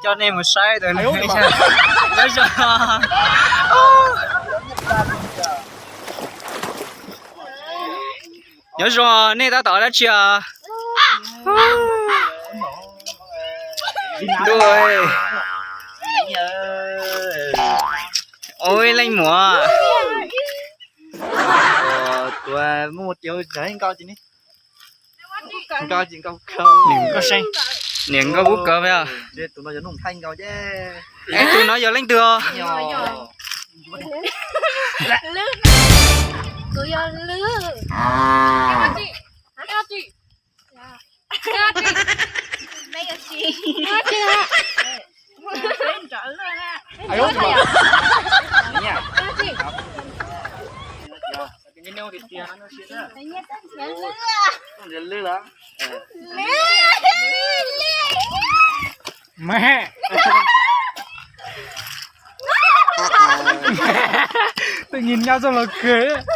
Coj nej mus saib, nyob zoo, nyob zoo, nej tab tom ua dab tsi os? Ntuj, ua ib leej muam. Tuaj muaj tias nkauj ces, nkauj ces, niam nkauj kub kawg os. Tus no yog leej twg os? Tus nyuam nyuj txoj los kawg.